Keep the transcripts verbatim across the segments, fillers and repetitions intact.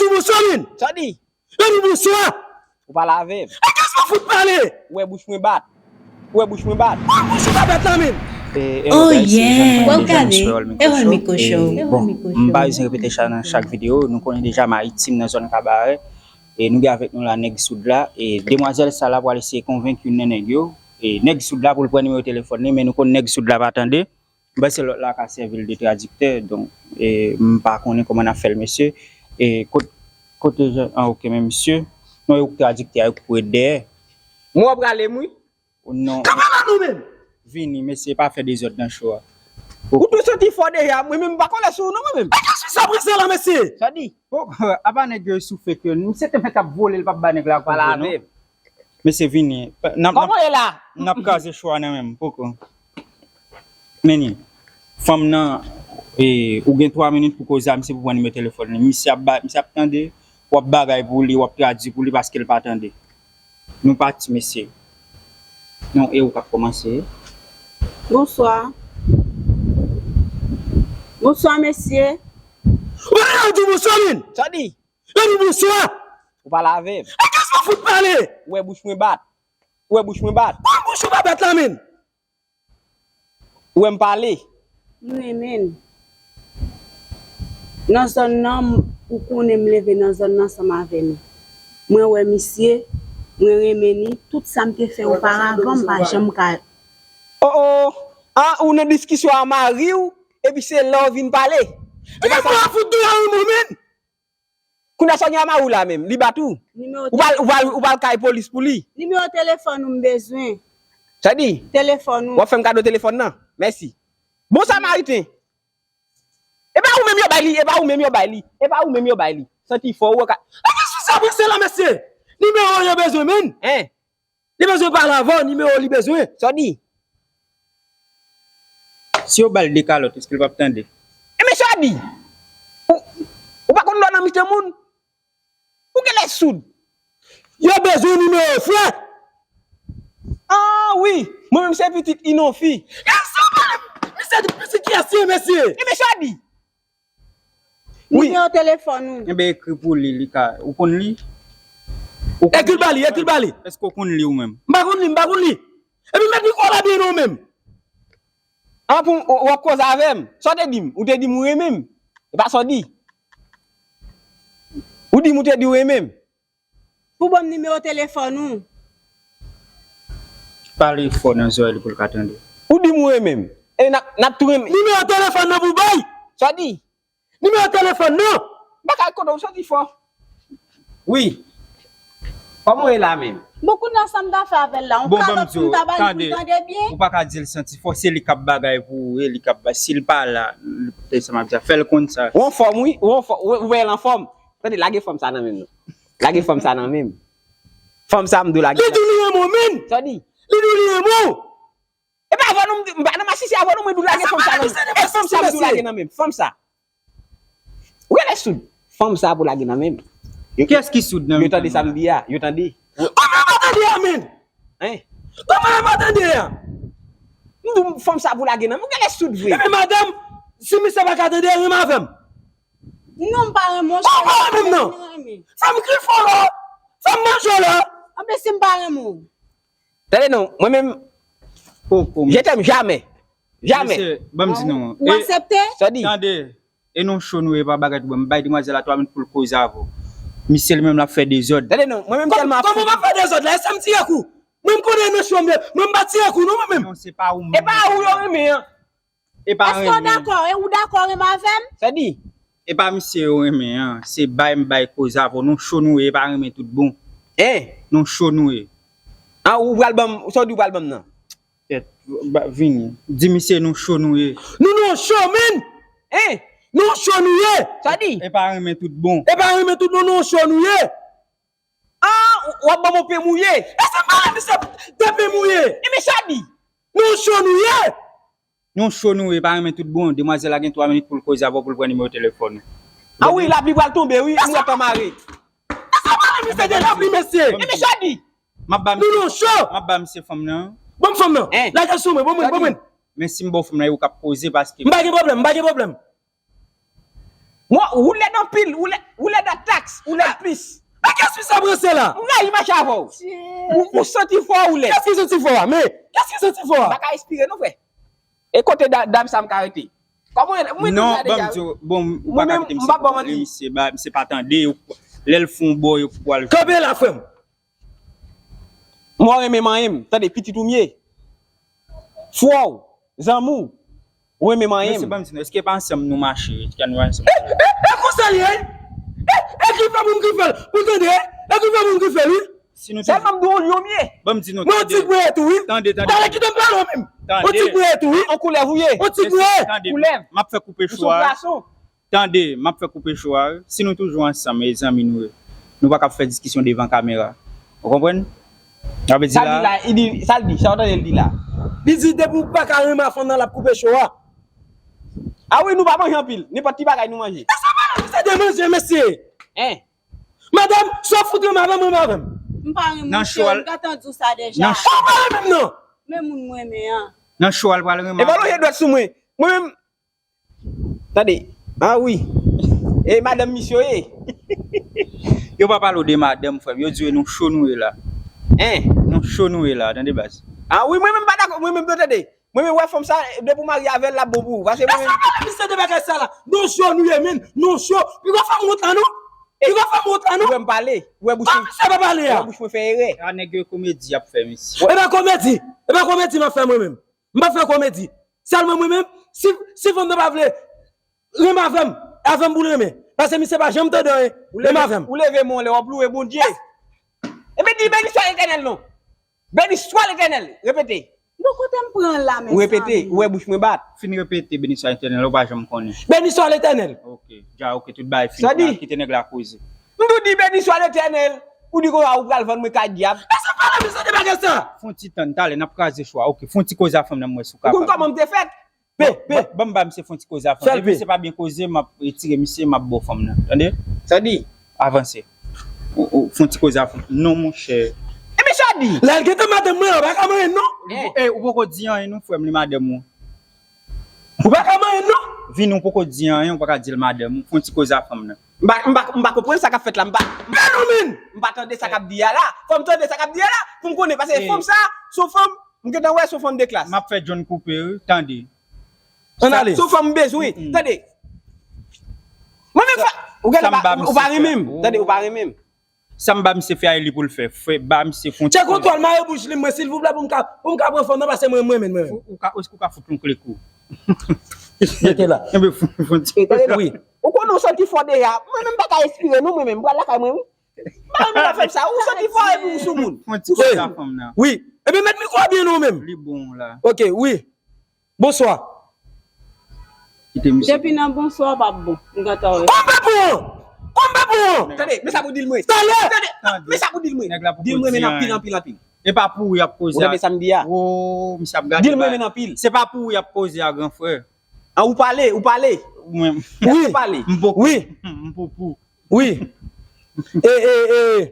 Di bonswa, men. Sa di? Yo di bonswa. Ou pale avè m. E kès mwen fout pale? Ou wè bouch mwen bat? Ou wè bouch mwen bat? Ou wè bouch ou pa bat la, men. Oh yeah. Wè w gade. E wè Miko Show. Bon, m pa bezwen repete sa nan chak videyo. Nou konnen deja m Ayiti, m nan zòn Kabarè. E nou gen avèk nou la nèg soud la. E demwazèl sa la pral eseye konvenk youn nan nèg yo. E nèg soud la pou l pran nimewo telefòn li, men nou konn nèg soud la pa tande. M panse lòt la ka sèvi l de tradiktè, donk, e, m pa konnen kòman n ap fè l, mesye. E, kot-, kote jan, ah, ok, men mesye. Non, yo tradiktè a, yo kouri dèyè. Mwen w ap rale m, wi. Non. Kanpe la nou menm! Vini, mesye, pa fè dezòd nan show a. Ou tou santi fò deja, mwen menm m pa kole sou ou non, mwen menm. E kès ki sa prese la, mesye? Sa di? Oh, apa nèg yo sou fake yo? Misye te fèk ap vole, l p ap ba nèg la koze, non? Mesye vini. N ap, n ap, kòman w ye la? N ap kraze show a nan men m, poko. Meni, fanm nan, e, ou gen twa minit pou koze a misye pou pran nimewo telefòn li. Misye ap ba, misye ap tande, w ap bagay pou li, w ap tradui pou li paske l pa tande. Nou pati, mesye. Non, e ou k ap kòmanse. Bonswa. Bonswa, mesye. Ou pa ka di bonswa, men. Sa di? Yo di bonswa. Ou pale avè m. E kès mwen fout pale? Ou wè bouch mwen bat? Ou wè bouch mwen bat? Ou wè bouch ou pa bat la, men. Ou wè m pale? M renmen l. Nan zòn nan, m, ou konnen m leve nan zòn nan ansanm avè nou. Mwen wè misye, mwen renmen li, tout sa m te fè oparavan, m pa janm ka. Oh, oh. Ah, ou nan diskisyon a mari w, epi se la w vin pale. E pa sa. Mwen fout dou la, wi, mwen menm. Kounye a sa w gen a mari w la menm, li bat ou? Ou pral, ou pral, ou pral kay polis pou li? Nimewo telefòn ou m bezwen. Sa di? Telefòn ou. W ap fè m kado telefòn nan? Mèsi. Bon Samariten. E pa ou menm yo bay li, e pa ou menm yo bay li, e pa ou menm yo bay li. Santi fò ou ka. E kès ki sa prese la, mesye? Nimewo yo bezwen, men. Hein? Li bezwen pale avè w, nimewo li bezwen. Sa w di? Si yo ba l de kalòt, èske l p ap tande? E men sa w di? Ou, ou pa konn lè w nan mitan moun? Ou genlè soud. Yo bezwen nimewo, frè. Ah wi, mwen menm se pitit Inonfi. Kès sa w pale? Misye di pitit kiyès li ye, mesye? E men sa w di? Wi. Nimewo telefòn ou. Enben, ekri pou li, li ka. Ou konn li? Ou konn li? Ekri l ba li, ekri l ba li. Èske w konn li ou menm? M pa konn li, m pa konn li. Epi mèt mikwo la byen non menm. An pou w, w ap koze avè m. Sa w te di m? Ou te di m ou renmen m. E pa sa w di. Ou di m ou te di w renmen m. Pou ban m nimewo telefòn ou. Pale fò nan zòrèy li pou l ka tande. Ou di m ou renmen m. E n ap, n ap tou renmen. Nimewo telefòn nan pou bay. Sa w di? Nimewo telefòn nan. M pa ka konnen w santi fò. Wi. Kòman w ye la menm? Bon, kounye a sa m ta fè avè l la? Yon kalòt pou m ta ba l pou l tande byen? Ou pa ka di l santi fò, se li k ap bagay pou ou, e li k ap ba-, si l pa la, l, se sa m ap di a, fè l konn sa. Ou anfòm wi, ou anfòm, ou, ou wè l anfòm. Tande, lage fanm sa nan men m non. Lage fanm sa nan men m. Fanm sa m di w lage. Li di w li renmen w, men. Sa w di? Li di w li renmen w. E pa avè w non, m pa nan masisi avè w non, mwen di w lage fanm sa nan men m. E fanm sa m di w lage nan men m, fanm sa. Ou genlè soud. Fanm sa pou lage nan men m. Kiyès ki soud nan mitan nou la? Yo tande sa m di a, yo tande. Kòman yo pa tande a, men? Hein? Kòman yo pa tande a? M di w fanm sa pou lage nan men m, ou genlè soud vre. Epi madanm, si misye pa ka tande, renmen avè m. Non, m pa renmen w. Ou pa renmen m non. Fè m kri fò la. Fè m manje w la. Anben si m pa renmen w. Tande non, mwen menm, je t'aime jamais. Jamais. Mesye, ban m di nou. Ou aksepte? Sa w di? Tande, e non cho nou ye, pa bagay tou bon. M bay demwazèl la twa minit pou l koze avè w. Misye li menm l ap fè dezòd. Tande non, mwen menm tèlman ap fouti. Kòman w ap fè dezòd la? E sa m tire kou? Mwen m konnen e non cho m ye. Mwen m pa tire kou non, mwen menm. Non, se pa ou menm. E pa ou yo renmen an. E pa renmen. Èske w dakò? E ou dakò renmen avè m? Sa di? E pa misye yo renmen an, se bay m bay koze avè w. Non cho nou ye, e pa renmen tout bon. Hein? Non cho nou ye. An, ou pral ban m, sa w di w pral ban m nan? Kèt, ba, vini. Di misye non cho nou ye. Nou non cho, men! Hein? Non cho nou ye! Sa di? E pa renmen tout bon. E pa renmen tout bon, non cho nou ye! Ah, w ap ban m yon pen mouye. E se pa misye de pen mouye. E men sa di? Non cho nou ye. Non cho nou ye, pa renmen tout bon. Demwazèl la gen twa minit pou l koze avè w, pou l pran nimewo telefòn ou. Ah wi, lapli pral tonbe wi, m wè tan mare. E se pa misye de lapli, mesye. E men sa di? M ap ba misye. Non, non, cho. M ap ba misye fanm nan. Ban m fanm nan. Hein? Lage l sou mwen, ban mwen, ban mwen. Men si m ba w fanm nan, e ou k ap koze paske. M pa gen pwoblèm, m pa gen pwoblèm. Mwen, ou lèd anpil, ou lèd, ou lèd a taks. Ou lèd plis. Men kiyès ki sa pran sè la? M rayi mache avè w. Ou, ou santi fò ou lèd. Kiyès ki santi fò a? Men kiyès ki santi fò a? M pa ka respire non, frè. E kote da- dam sa m ka rete? Kòman mwen mwen Non, deja ban m di w, bon, ou pa ka kite misye pran. Misye pa tande, lè l fè yon bò, yo pral. Kanpe la, frè m. Mwen renmen manyen m. Tande, pitit ou m ye. Frè w, zanmi w, ou renmen manyen m. Mesye, ban m di nou, èske pa ansanm nou mache? Èske nou ansanm? E konsa l ye, wi. E, e ki fè moun ki fè l. Ou tande, e ki fè moun ki fè l, wi. Si nou Sèlman m di w, yon m ye. Ban m di nou, Mwen yon tande. Ti gwouye tou, wi. Tande, tande. Talè kite m pale w menm. Yon ti gwouye tou, wi. Yon koulèv ou ye. Yon ti gwouye. Tande, m ap fè koupe cho a. Ou se yon gason. Tande, m ap fè koupe cho a, wi. Si nou toujou ansanm, e zanmi nou ye. Nou pa ka ap fè diskisyon devan kamera. Ou konprann? Sa vle di Sa l di la, la, li di, sa l di, sa w tande l di la? Li di depi w pa ka renmen fanm nan, l ap koupe cho a. A wi, nou pa manje anpil. Nenpòt ti bagay nou manje. E sa pa nan misye de manje, mesye. Hein? Madanm, sa w fout renmen avè m, renmen avè m. M pa renmen Nan misye, cho a l- m gentan di w sa deja. Nan cho- Ou pa renmen m, non. Men moun mwen renmen an. Nan cho a l pral renmen. E pa lonje dwèt sou mwen. Mwen menm, Tande. Ah wi. E madanm misye ye. Yo pa pale w de madanm, frè m. Yo di w e nan cho nou ye la. Hein? Nan cho nou ye la, tande baz. Ah wi, mwen menm pa dakò, mwen menm, tande. Mwen menm, wè fanm sa, depi w marye avè l, l ap bon pou ou. Paske mwen menm. Èske w pa wè misye de bagay sa la? Nan cho nou ye, men. Nan cho. Piga fanm wont la, non. Piga fanm wont la, non. Ou wè m pale. Ou wè bouch mwen. Misye pa pale a. Ou wè bouch mwen fè erè. A nèg yo komedi y ap fè, mesye. E pa komedi. E pa komedi m ap fè mwen menm. M pa fè komedi. Sèlman mwen menm, si, si fanm nan pa vle renmen avè m, avè m pou l renmen. Paske misye pa janm tande anyen, renmen avè m. Ou leve men w anlè, w ap louwe Bondye. Ebyen di, beni swa Letènèl non. Beni swa Letènèl. Repete. Bon, kote m pran la, mezanmi? Ou repete, ou wè bouch mwen bat. Fin repete, beni swa Letènèl, ou pa janm konnen. Beni swa Letènèl. Ok, dja, ok, tout bagay fini. Sa di? Kite nèg la koze. M tou di, beni swa Letènèl. Ou di konsa, ou pral vann mwen kay dyab. Èske w pa nan bezwen de bagay sa? Fon ti tann, talè, n ap kraze cho a. Ok, fon ti koze a fanm nan, m wè si w kapab. Ou konn kòman m te fèt? Pe, pe. Ban, ban m ba misye fon ti koze a fanm. Fè l pe. Depi misye pa byen koze, m ap retire misye, m ap ba w fanm nan. Tande? Sa di? Avanse. Ou, ou, fon ti koze a fanm. Non, monchè. E mesye a di. Lè l gentan madanm mwen, ou pa ka manyen non. Eh. Eh, ou poko di anyen non, frè m, li madanm ou. Ou pa ka manyen non. Vini, ou poko di anyen, ou pa ka di l madanm ou. Fon ti koze a fanm nan. M pa, m pa, m pa konprann sa k ap fèt la. M pa, m pa, non, men. M pa tande sa k ap di a la. Fò m tande sa k ap di a la pou m konnen, paske fanm sa, se yon fanm, m gentan wè se yon fanm de klas. M ap fè John koupe, wi, tande. Ann ale. Se yon fanm m bezwen, tande. Mwen menm, ou genlè pa, ou pa renmen m. Tande, ou pa renmen m. Sa m ba misye fè a, e li pou l fè. Fè, ba misye fon ti koze. Tchè kontwòl, mare bouch li, mwen, silvouplè, pou m ka, pou m ka pran fanm nan, paske mwen, mwen menm, mwen menm. Ou, ou ka, ou ka fout yon kle kou. Rete la. Enben, fon, fon ti koze. Wi. Ou konnen w santi fò deja. Mwen menm m pa ka respire non, mwen menm. M pral lakay mwen, wi. M pa renmen afè sa. Ou santi fò epi ou sou moun. Fon ti koze a fanm nan. Wi. Ebyen, met mikwo a byen non, menm. Li bon la. Ok, wi. Bonswa. Kite misye. Depi nan bonswa, w p ap bon. M gentan wè. Konbe pou ou! Konbe pou ou! Tande, men sa pou di l mwen. Talè! Tande, men sa pou di l mwen. Nèg la poko di anyen. Di l mwen, men anpil, anpil, anpil. E pa pou ou y ap koze a. Ou tande sa m di a? Wo, misye ap gade. Di l mwen, men anpil. Se pa pou ou y ap koze a, gran frè. A, ou pale, ou pale. Mwen. Wi. Ou pale. M poko. Wi. M pou pou. Wi. E, e, e.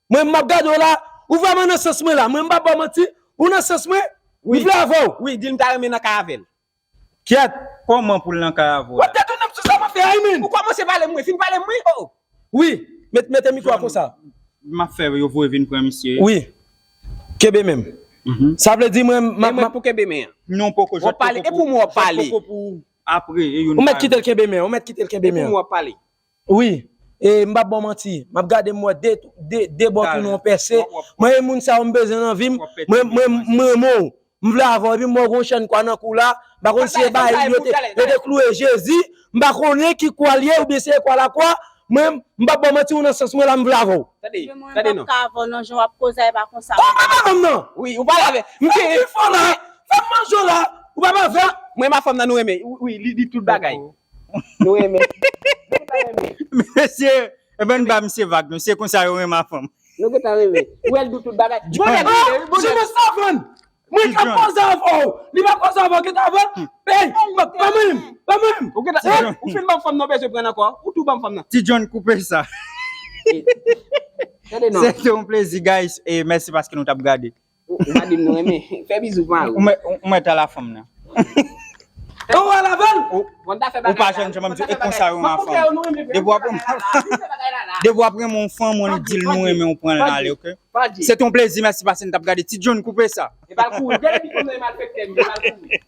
Mwen, m ap gade w la, ou vrèman nan sans mwen la. Mwen, m p ap ba w manti, ou nan sans mwen, m vle avè w. Wi, di l m ta renmen nan kay avè l. Kyèt. Kòman pou l nan kay avè w la? W ap detounen m sou sa m ap fè a, wi, men. Ou kòmanse pale m, wi. Fin pale m, wi. Oh, oh. Wi, met, mete mikwo a konsa. M ap fè yo voye vin pran misye. Wi. Kenbe men m. Mhm. Sa vle di mwen, m ap, m ap pou kenbe men an. Non, poko, w ap pale, e pou mwen w ap pale. Poko pou apre, e youn. Ou mèt kite l kenbe men an, ou mèt kite l kenbe men an. E pou mwen w ap pale. Wi, e m p ap ba w manti. M ap gade m wè de, de, de bò tou nou pèse. Mwen, e moun sa yo m bezwen nan vi m. Mwen, mwen, m renmen w. M vle avè w. Epi m wè w gen yon chèn kwa nan kou w la. M pa konn si e bagay yo te, yo te klouwe Jezi. M pa konnen ki kwa l ye oubyen se kwa lakwa. Mwen, m p ap ba w manti, ou nan sans mwen la, m vle avè w. Tande, tande non. Mwen m p ap ka avè w non, jan w ap koze a, e pa konsa. Ou pa renmen m non. Wi, ou pale avè. M gen fò la. Fè m manje w la. Ou pa avè m. Mwen, ma fanm nan nou renmen. Wi, wi, li di tout bagay. Nou renmen. Mesye, e pa n ba misye vag non, se konsa yo renmen fanm. Nou gentan renmen. Ou wè l di tout bagay. Bon nèg li ye, wi, bon nèg. Jimmy Savann, mwen k ap koze avè w. Li pa koze avè w, gentan avè l. Ey, pa mwen menm, pa mwen menm. Ou gentan, ou fin ban m fanm nan, ou bezwen pran ankò. Ou tou ban m fanm nan. Ti John, koupe sa. Tande non. Se te yon plezi, guys, e mèsi paske nou t ap gade. Ou, ou pa di m nou renmen. Fè bizou pou mari w. Ou mèt, ou, ou mèt al a fanm nan. Ou al avè l? Ou, ou pa jwenn jan m ap di, e konsa yo renmen fanm. Depi w ap Depi w ap renmen yon fanm, ou di l nou renmen, ou pran l ale, oke? Se te yon plezi, mèsi paske n t ap gade. Ti John, koupe sa. E pa l kouri. Gade ti fanm nan, e malfektè m ye, e pa l kouri.